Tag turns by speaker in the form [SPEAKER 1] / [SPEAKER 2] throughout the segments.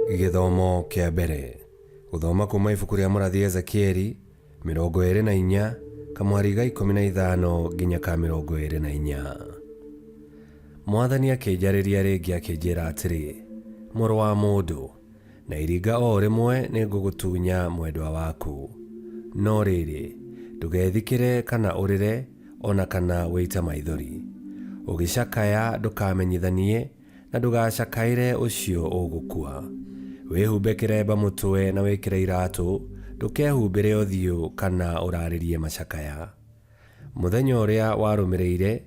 [SPEAKER 1] Gĩthomo kĩa mbere. Gũthoma kuma ibuku rĩa mũrathi Ezekieli 24 kamwari ga 15 nginya ka 24. Mwathani akĩnjarĩria rĩngĩ akĩnjĩra atĩrĩ, Mũrũ wa mũndũ, na iringa o rĩmwe nĩngũgũtunya mwendwa waku. No rĩrĩ, ndũgethikĩre kana ũrĩre o na kana wĩite maithori. Ũgĩcakaya ndũkamenyithanie, na ndũgacakaĩre ũcio ũgũkua. Wĩhumbe kĩremba mũtwe na wĩkĩre iratũ, ndũkehumbĩre ũthiũ kana ũraarĩrie macakaya. Mũthenya ũrĩa warũmĩrĩire,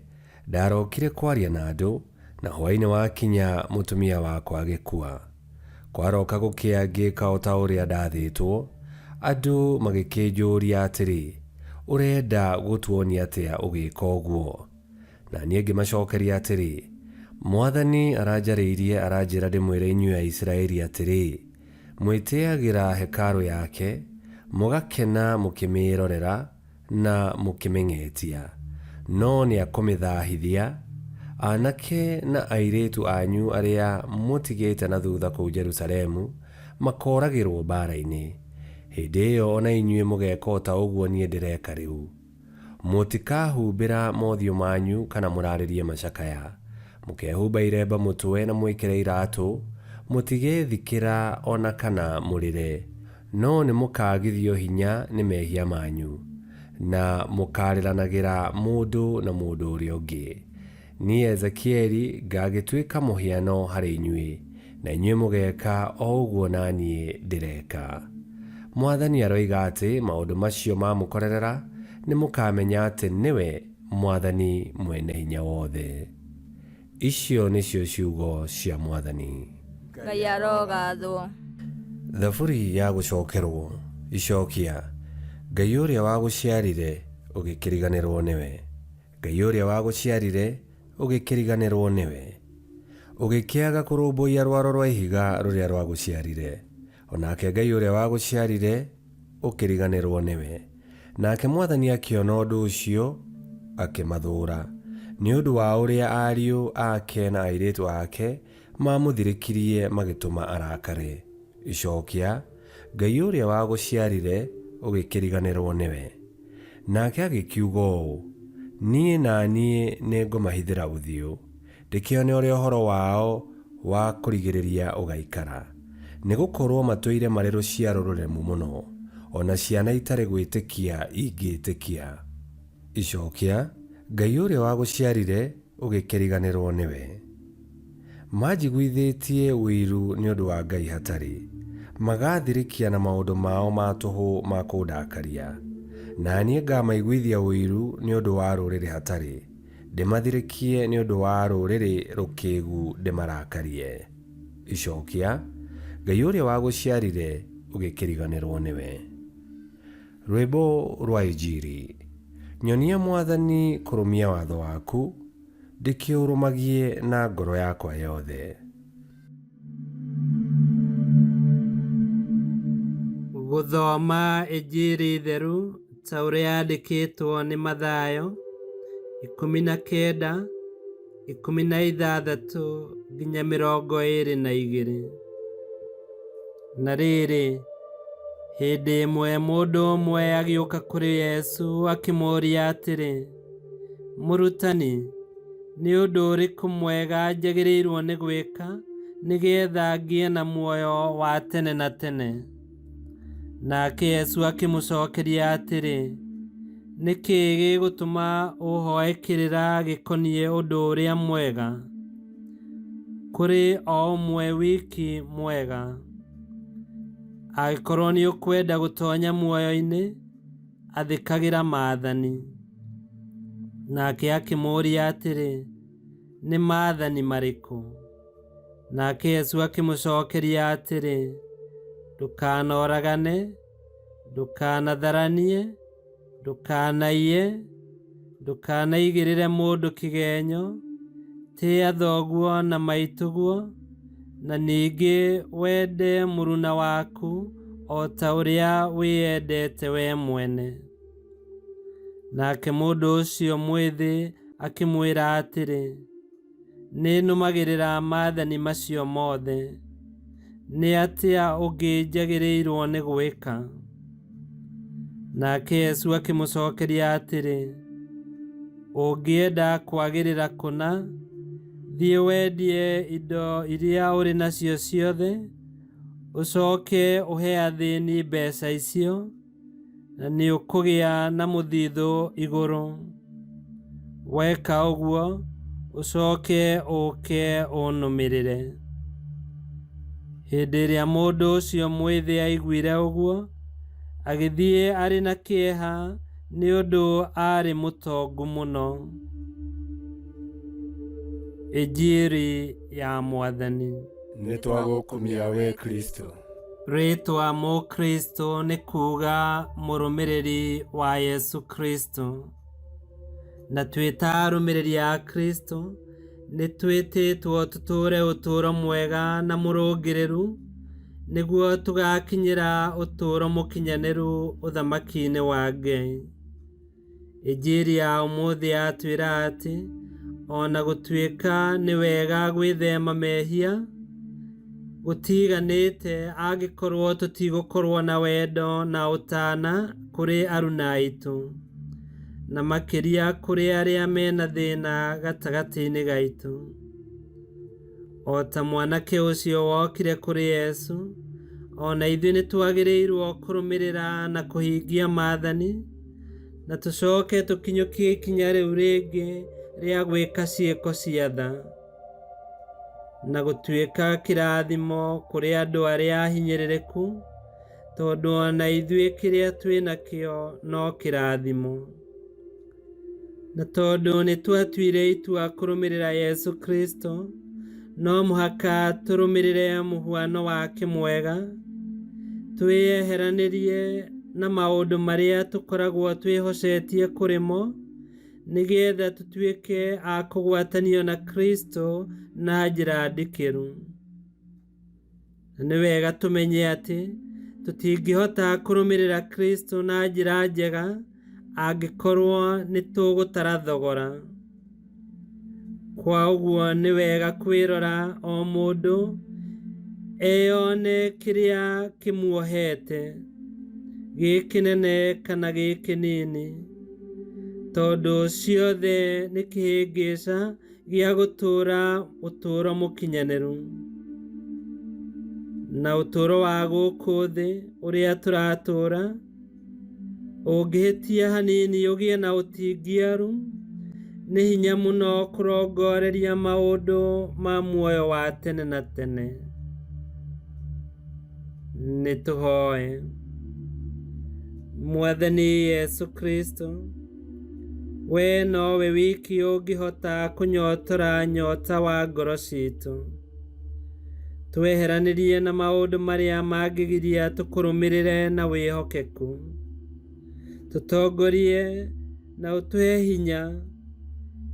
[SPEAKER 1] ndarokire kwaria na andũ, na hwaĩ-inĩ wakinya mũtumia wakwa agĩkua. Kwaroka gũkĩa ngĩka o ta ũrĩa ndathĩtwo, andũ magĩkĩnjũria atĩrĩ, Ũrenda gũtuonia atĩa ũgĩka ũguo? Na niĩ ngĩmacokeria atĩrĩ, Mwathani aranjarĩirie aranjĩra ndĩmwĩre inyuĩ Aisiraeli atĩrĩ, 'Mwĩtĩagĩra hekarũ yake, mũgakena mũkĩmĩĩrorera na mũkĩmĩng'etia, no nĩakũmĩthahithia. Aanake na airĩtu anyu arĩa mũtigĩte na thutha kũu Jerusalemu makooragĩrũo mbaara-inĩ. Hĩndĩ ĩyo o na inyuĩ mũgeeka o ta ũguo niĩ ndĩreka rĩu. Mũtikahumbĩra mothiũ manyu kana mũraarĩrie macakaya. Mũkehumba iremba mũtwe na mwĩkĩre iratũ, mũtigethikĩra o na kana mũrĩre. No nĩmũkaagithio hinya nĩ mehia manyu, na mũkaarĩranagĩra mũndũ na mũndũ ũrĩa ũngĩ. Niĩ Ezekieli ngagĩtuĩka mũhiano harĩ inyuĩ, na inyuĩ mũgeeka o ũguo na niĩ ndĩreka. Mwathani aroiga atĩ maũndũ macio maamũkorerera, nĩmũkamenya atĩ nĩwe Mwathani Mwene Hinya Wothe. Icio nĩcio ciugo cia Mwathani.
[SPEAKER 2] Ngai arogathwo.
[SPEAKER 1] Thaburi ya gũcokerwo. Icokia, Ngai ũrĩa wagũciarire ũgĩkĩriganĩrwo nĩwe. Ngai ũrĩa wagũciarire ũgĩkĩriganĩrwo nĩwe. Ũgĩkĩaga kũrũmbũiya rwaro rwa ihiga rũrĩa rwagũciarire. O nake Ngai ũrĩa wagũciarire ũkĩriganĩrwo nĩwe. Nake Mwathani akĩona ũndũ ũcio, akĩmathũũra, nĩ ũndũ wa ũrĩa ariũ ake na airĩtu ake maamũthirĩkirie magĩtũma arakare. Icokia, Ngai ũrĩa wagũciarire ũgĩkĩriganĩrwo nĩwe. Nake agĩkiuga ũũ, Niĩ na niĩ nĩngũmahithĩra ũthiũ, ndĩkĩone ũrĩa ũhoro wao wa kũrigĩrĩria ũgaikara, nĩ gũkorũo matũire marĩ rũciaro rũremu mũno, o na ciana itarĩ gwĩtĩkia ingĩĩtĩkia. Icokia, Ngai ũrĩa wagũciarire ũgĩkĩriganĩrũo nĩwe. Manjiguithĩtie ũiru nĩ ũndũ wa Ngai hatarĩ, Magathirĩkia na maũndũ mao ma tũhũ ma kũndakaria. Na niĩ ngamaiguithia ũiru nĩ ũndũ wa rũrĩrĩ hatarĩ, Ndĩmathirĩkie nĩ ũndũ wa rũrĩrĩ rũkĩgu ndĩmarakarie. Icokia, Ngai ũrĩa wagũciarire ũgĩkĩriganĩrũo nĩwe. Rwĩmbo rwa Injiri. Nyonia Mwathani kũrũmia watho waku, ndĩkĩũrũmagie na ngoro yakwa yothe.
[SPEAKER 3] Gũthoma Injiri theru ta ũrĩa yandĩkĩtwo nĩ Mathayo, 19, 16 nginya 22. Na rĩrĩ, hĩndĩ ĩmwe mũndũ ũmwe agĩũka kũrĩ Yesu akĩmũũria atĩrĩ, Mũrutani, nĩ ũndũ ũrĩkũ mwega njagĩrĩirwo nĩ gwĩka nĩgeetha ngĩe na muoyo wa tene na tene? Nake Yesu akĩmũcokeria atĩrĩ, Nĩ kĩĩ gĩgũtũma ũhooe kĩrĩra gĩkoniĩ ũndũ ũrĩa mwega? Kũrĩ o ũmwe wiki mwega. Angĩkorwo nĩũkwenda gũtonya muoyo-inĩ, athĩkagĩra maathani. Nake akĩmũũria atĩrĩ, Nĩ maathani marĩkũ? Nake Yesu akĩmũcokeria atĩrĩ, Ndũkanoragane, ndũkanatharanie, ndũkanaiye, ndũkanaigĩrĩre mũndũ kĩgenyo, tĩa thoguo na maitũguo, na ningĩ wende mũruna waku o ta ũrĩa wĩyendete wee mwene. Nake mũndũ ũcio mwĩthĩ akĩmwĩra atĩrĩ, Nĩnũmagĩrĩra maathani macio mothe. Nĩ atĩa ũngĩ njagĩrĩirwo nĩ gwĩka? Nake Yesu akĩmũcokeria atĩrĩ, Ũngĩenda kwagĩrĩra kũna, thiĩ wendie indo iria ũrĩ nacio ciothe, ũcoke ũhe athĩni mbeca icio, na nĩ ũkũgĩa na mũthithũ igũrũ. Weka ũguo, ũcoke ũũke ũnũmĩrĩre. Hĩndĩ ĩrĩa mũndũ ũcio mwĩthĩ aiguire ũguo, agĩthiĩ arĩ na kĩeha nĩ ũndũ aarĩ mũtongu mũno. Injiri ya Mwathani.
[SPEAKER 4] Nĩ twagũkumia we Kristo.
[SPEAKER 3] Rĩĩtwa Mũkristo nĩ kuuga mũrũmĩrĩri wa Yesu Kristo. Na twĩ ta arũmĩrĩri a Kristo, nĩ twĩtĩtwo tũtũũre ũtũũro mwega na mũrũngĩrĩru nĩguo tũgakinyĩra ũtũũro mũkinyanĩru ũthamaki-inĩ wa Ngai. Injiri ya ũmũthĩ yatwĩra atĩ ona gũtuĩka nĩ wega gwĩthema mehia, gũtiganĩte angĩkorwo tũtigũkorwo na wendo na ũtana kũrĩ aruna aitũ, na makĩria kũrĩ arĩa mena thĩna gatagatĩ-inĩ gaitũ. O ta mwanake ũcio wokire kũrĩ Yesu, ona ithuĩ nĩ twagĩrĩirwo kũrũmĩrĩra na kũhingia maathani, na tũcoke tũkinyũkie ikinya rĩu rĩngĩ rĩa gwĩka ciĩko cia tha, na gũtuĩka kĩrathimo kũrĩ andũ arĩa ahinyĩrĩrĩku, tondũ ona ithuĩ kĩrĩa twĩ nakĩo no kĩrathimo. Na tondũ nĩ twatuire itua kũrũmĩrĩra Yesu Kristo, no mũhaka tũrũmĩrĩre mũhuano wake mwega, twĩyeheranĩrie na maũndũ marĩa tũkoragwo twĩhocetie kũrĩ mo, nĩgetha tũtuĩke a kũgwatanio na Kristo na njĩra ndikĩru. Na nĩ wega tũmenye atĩ tũtingĩhota kũrũmĩrĩra Kristo na njĩra njega angĩkorwo nĩ tũgũtara thogora. Kwa ũguo nĩ wega kwĩrora o mũndũ eyone kĩrĩa kĩmuohete, gĩ kĩnene kana gĩ kĩnini, tondũ ciothe nĩ kĩhĩngĩca gĩa gũtũũra ũtũũro mũkinyanĩru. Na ũtũũro wa gũkũ thĩ ũrĩa tũratũũra, ũngĩhĩtia hanini ũgĩe na ũtingiaru, nĩ hinya mũno kũrongoreria maũndũ ma muoyo wa tene na tene. Nĩ tũhoe. Mwathani Yesu Kristo, we nowe wiki ũngĩhota kũnyotora nyota wa ngoro citũ. Tweheranĩrie na maũndũ marĩa mangĩgiria tũkũrũmĩrĩre na wĩhokeku. Tũtongorie na ũtũhe hinya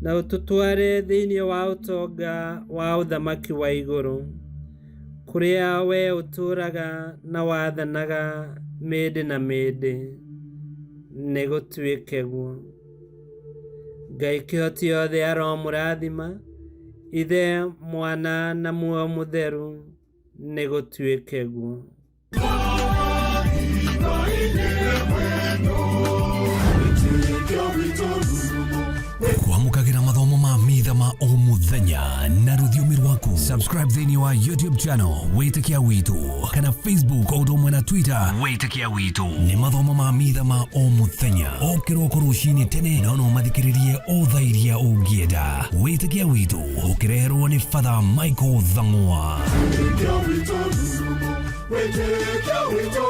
[SPEAKER 3] na ũtũtware thĩinĩ wa ũtonga wa ũthamaki wa igũrũ, kũrĩa we ũtũũraga na wathanaga mĩndĩ na mĩndĩ. Nĩ gũtuĩke guo. Ngai kĩhoti yothe aromũrathima, Ithe, Mwana na Muoyo Mũtheru, nĩ gũtuĩke guo.
[SPEAKER 5] Kwamũkagĩra mathomo ma mitha ma o mũthenya na rũthiomi rwaku. Subscribe thĩinĩ wa YouTube channel Wĩtĩkia Witũ kana Facebook o ũndũ ũmwe na Twitter Wĩtĩkia Witũ. Nĩ mathomo ma mitha ma o mũthenya o kĩroko rũcinĩ tene, no no mathikĩrĩrie o thaa iria ũngĩenda. Wĩtĩkia Witũ ũkĩreherwo nĩ Father Michael Thang'wa.
[SPEAKER 4] Wĩtĩkia witũ rurumo, wĩtĩkia witũ.